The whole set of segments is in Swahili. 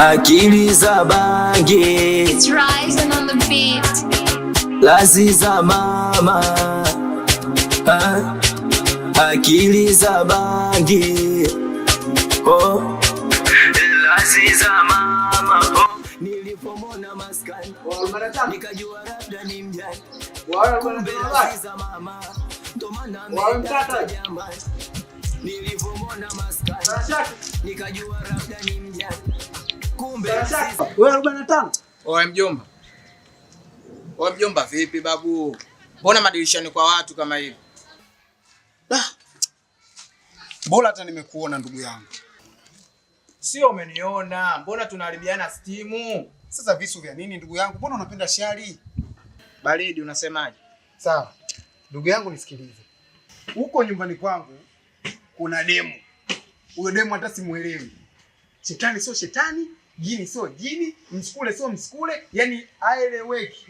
Akili za bangi. It's rising on the beat. Lazi za mama, ha? Akili za bangi, oh. Lazi za mama, oh. Nilipomona maskani nikajua labda ni mjani, kumbe lazi za mama ndo maana amedata jamani. Nilipomona maskani nikajua labda ni mjani, kumbe lazi. Wewe 45. Oe mjomba. Oe mjomba, vipi babu? Mbona madirishani kwa watu kama hivi? Bora hata nimekuona ndugu yangu. Sio umeniona, mbona tunaharibiana stimu? Sasa visu vya nini ndugu yangu? Mbona unapenda shari? Baridi unasemaje? Sawa. Ndugu yangu nisikilize. Huko nyumbani kwangu kuna demu. Huyo demu hata simuelewi. Shetani sio shetani, jini sio jini, msukule sio msukule, yani aeleweki.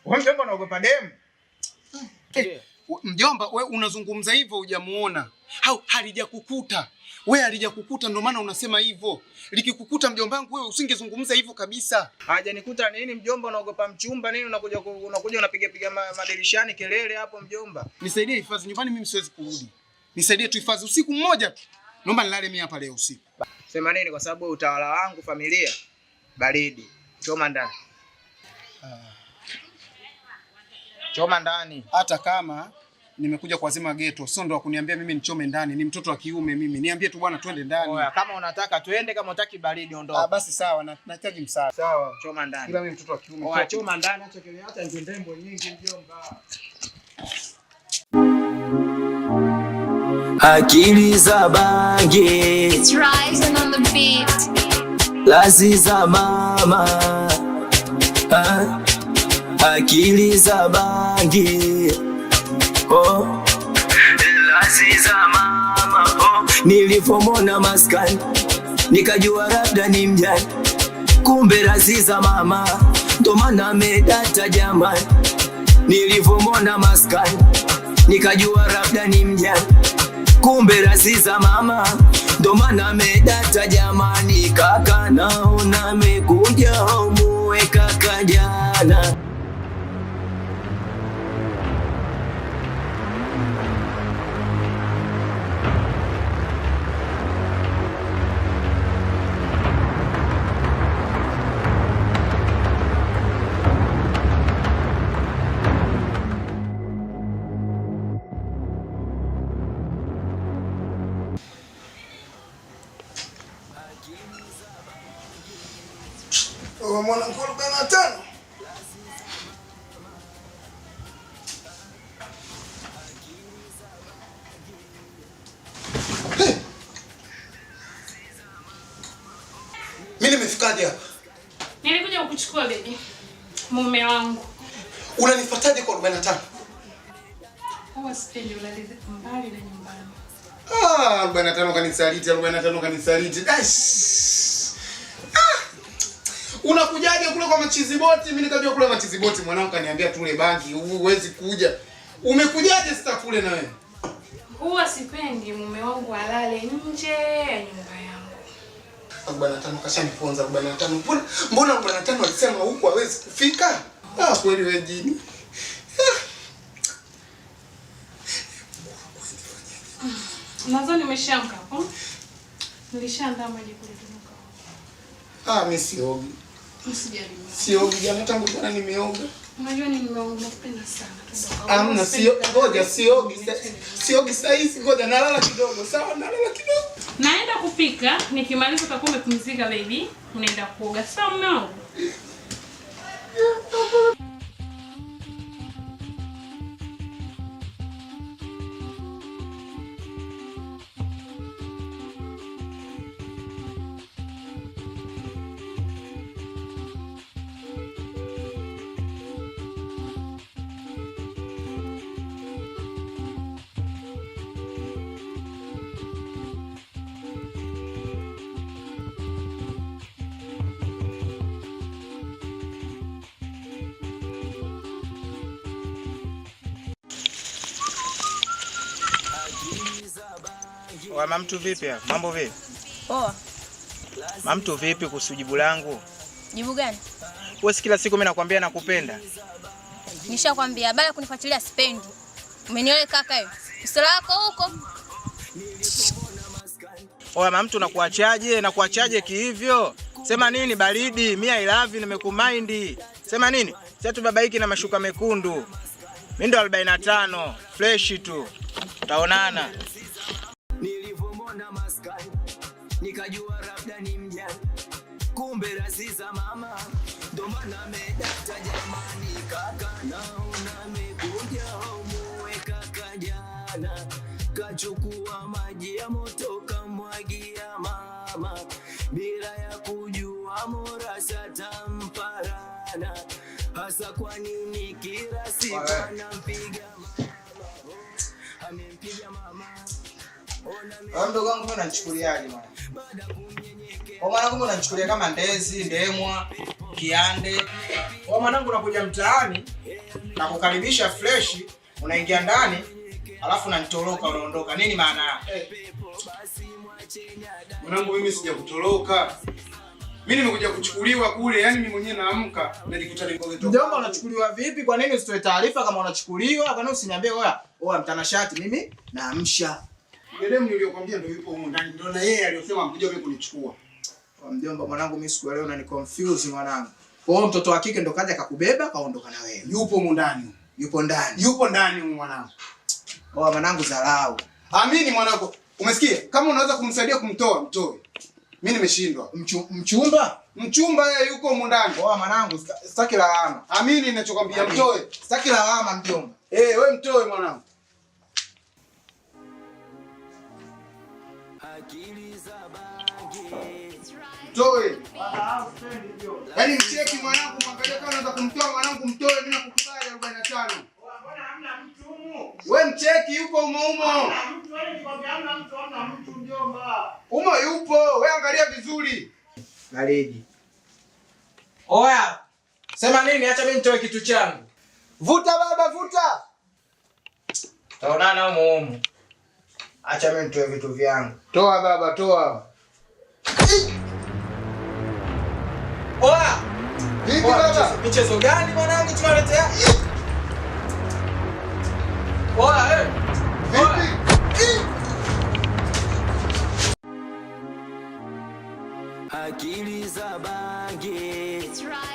Wewe mjomba unaogopa demu? Eh, mjomba we unazungumza hivyo hujamuona. Au halijakukuta. We halijakukuta ndio maana unasema hivyo. Likikukuta mjomba wangu wewe usingezungumza hivyo kabisa. Hajanikuta nini mjomba, unaogopa mchumba nini? Unakuja unakuja unapiga piga madirishani kelele hapo mjomba. Nisaidie hifadhi nyumbani, mimi siwezi kurudi. Nisaidie tu hifadhi usiku mmoja tu. Naomba nilale mimi hapa leo usiku. Sema nini kwa sababu utawala wangu familia baridi. Choma ndani. Choma ndani. Hata kama nimekuja kuwazima geto, sio ndo kuniambia mimi nichome ndani. Ni mtoto wa kiume mimi. Niambie tu bwana, twende ndani. Oya, kama unataka twende, kama unataki baridi ondoka. Ah, basi sawa, nahitaji msaada. Sawa. Choma ndani. Ila mimi mtoto wa kiume. Oya, choma ndani, acha kelele, acha ndembwe nyingi mjomba. Akili za bangi. It's rising on the beat. Lazi za mama, ha? Akili za bangi, oh. Lazi za mama, oh. Nilipomona maskani nikajua labda ni mjani, kumbe lazi za mama ndo maana amedata jamani. Nilipomona maskani nikajua labda ni mjani, kumbe razi za mama ndo maana amedata jamani. Kaka naona amekuja muwe kaka jana. Mwanangu 45. Hey! Mimi nimefikaje hapa? Nilikuja kukuchukua baby. Mume wangu. Unanifuataje kwa 45? Huwa sipendi ulale mbali na nyumbani. Ah, 45 kanisaliti, 45 kanisaliti. Dash. Ah! Unakujaje kule kwa machiziboti? Mimi nikajua kule machiziboti mwanangu kaniambia tule bangi, huwezi kuja. Umekujaje sasa kule na wewe? Huwa sipendi mume wangu alale nje ya nyumba yangu. 45 kashaniponza 45. Mbona 45 alisema huku hawezi kufika? Ah, kweli wewe jini. Nadhani nimeshaamka hapo. Nilishaandaa maji kule tunuka. Ah, mimi siogi. Usijali. Siogi jana tangu jana nimeoga. Unajua ni mume wangu nakupenda sana. Amna, sio ngoja, siogi. Siogi saa hizi, ngoja nalala kidogo. Sawa, nalala kidogo. Naenda kupika, nikimaliza utakuwa umepumzika baby. Unaenda kuoga. Sawa mume wangu? Wama mtu vipi hapa? Mambo vipi? Poa. Mamtu vipi kuhusu jibu langu? Jibu gani? Wewe si kila siku mimi nakwambia nakupenda. Nishakwambia habari ya kunifuatilia sipendi. Umenielewa kaka hiyo? Usala wako huko. Oya mamtu nakuachaje? Nakuachaje kihivyo? Sema nini baridi? Mimi I love you, nimekumind. Sema nini? Sasa tu baba hiki na mashuka mekundu. Mimi ndo 45, fresh tu. Tutaonana. Nilivyomwona maskani nikajua labda ni mjane, kumbe Laziza mama, ndo maana amedata jamani. Kaka naona amekuja umuwe kaka, jana kachukua maji ya moto kamwagia mama, bila ya kujua Morasa tamparana hasa. Kwa nini kila siku anampiga mama? Amempiga mama. Wewe mdogo wangu mbona unanichukuliaje mwana? Kwa mwanangu mbona unanichukulia kama ndezi, ndemwa, kiande? Kwa mwanangu unakuja mtaani na kukaribisha fresh, unaingia ndani, alafu unanitoroka unaondoka. Nini maana yake? Mwanangu mimi sijakutoroka. Mimi nimekuja kuchukuliwa kule, yani mimi mwenyewe naamka najikuta niko Mjomba unachukuliwa vipi? Kwa nini usitoe taarifa kama unachukuliwa? Kwa nini usiniambie oya, oya mtanashati mimi naamsha. Demu niliyokuambia ndio yupo huko ndani, ndio na yeye aliyosema mkuja wewe kunichukua. Kwa mjomba mwanangu mimi sikuelewa na ni confuse mwanangu. Kwa hiyo mtoto wa kike ndo kaja kakubeba kaondoka na wewe. Yupo huko ndani. Yupo ndani. Yupo ndani huko mwanangu. Oya mwanangu dharau. Amini mwanangu. Umesikia? Kama unaweza kumsaidia kumtoa, mtoe. Mimi nimeshindwa. Mchumba? Mchumba yeye yuko huko ndani. Oya mwanangu sitaki lawama. Amini ninachokwambia, mtoe. Sitaki lawama mjomba. Eh, wewe mtoe mwanangu. Mtoe. Yaani mcheki mwanangu, mwangalie kama unaweza kumtoa mwanangu, mtoe. Mimi nakukubali 45. Wewe mcheki yupo umo umo. Umo yupo, wewe angalia vizuri. Baridi. Oya, sema nini? Acha mimi nitoe kitu changu. Vuta baba, vuta. Taonana humo humo. Acha mimi nitoe vitu vyangu. Toa baba, toa. Oya, Vipi oya, baba? Michezo gani mwanangu tunaletea? Oya, eh. Vipi? Akili za bangi. It's right.